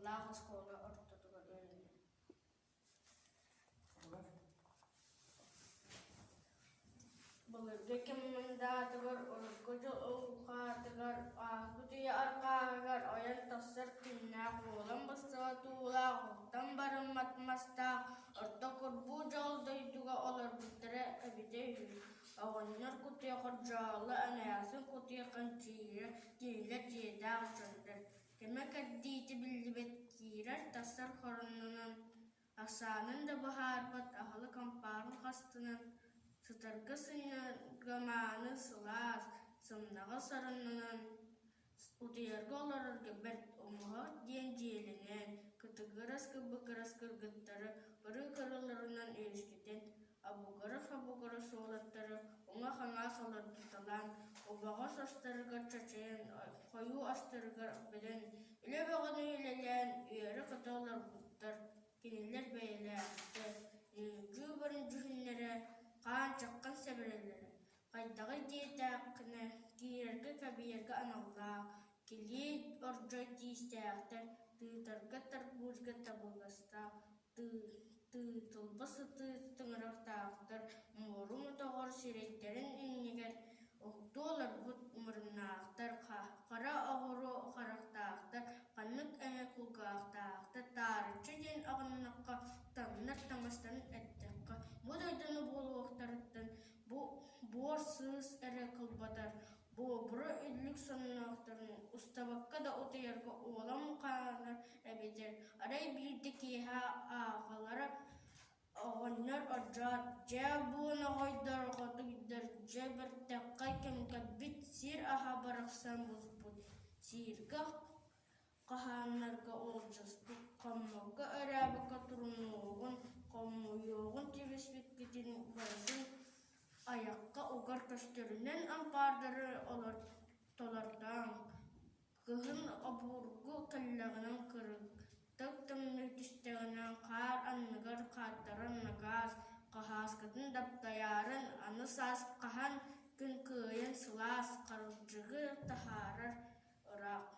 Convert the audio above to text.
Кутталлаах оскуола ортотугар үөрэнэр. Былыргы кэм мындаатыгар, урукку дьыл улхаатыгар, ааспыт үйэ арҕааһыгар ойон тахсар күннээх уолан быстыбат уулаах, уһуктан барыммат мастаах, орто курбуу дьол дойдуга олорбуттара эбитэ үһү. Оҕонньор кутуйах Ордьооло, эмээхсин кутуйах Ханчыыра кинилэр дьиэлээх дьоннор. Кэмэ-кэрдиитэ биллибэт киирэр-тахсар хоронунан Ахсаанын да быһаарбат аһылык ампаарын хастынан, сытарга сынньанарга мааны сылаас, сымнаҕас сарынынан, утуйарга олорорго бэрт умуһах диэн дьиэлэнэн, кытыгырас-кыбыгырас кыргыттары ырыы-кырыларынан үөскэтэн, абыгырас-абыгырас уолаттары уҥа-хаҥас олордуталаан, убаҕас астарыгар чачайан, хойуу астарыгар бэлэн үлэ бөҕөнү үлэлээн үөрэ-көтө олорбуттар. Кинилэр бэйэлээхтэр, ньүдьү барын дьүһүннэрэ, хаан-чаххан сэбэрэлэрэ, хайдаҕый диэтэххинэ, киирэргэ кэбийэргэ аналлаах, килиэй ордьой тиистээхтэр, тыытарга тарбыырга табыгастаах, тыытылба сытыы тыҥырахтаахтар, муорум отоҕор сирэйдэрин иннигэр уһуктуу олорбут муруннаахтар, хара оҕуруо харахтаахтар, ханнык эмэ кулгаахтаахтар таарыччы диэн аҕыннахха, таҥнар таҥастарын эттэххэ, бу дойдуну буолуохтарыттан бу буор сыыс эрэ кылбатар, буобура үллүк сонноохторун устабакка да утуйарга уолан хаалар эбэтэр арай биирдэ киэһэ ааҕалара Оҕонньор Ордьоот дьэ бу ноҕойдор хотуйдар дьэ бэртэххэй кэмкэрбит сир аһа барахсан буспут, сииргэ хаһааннарга уолдьаспыт, хоммокко өрөөбөккө турунуоҕун, хомуйуоҕун түбэспиккитин барытын айахха угар көстөрүнэн ампаардары толортооҥ Кыһын обургу кэллэҕинэ кырыктык тымныы түстэҕинэ хаар анныгар хааттаран накаас, хаһааскытын даптайаарын аны саас хаһан күн кыайан сылаас харалдьыгы таһаарар ыраах.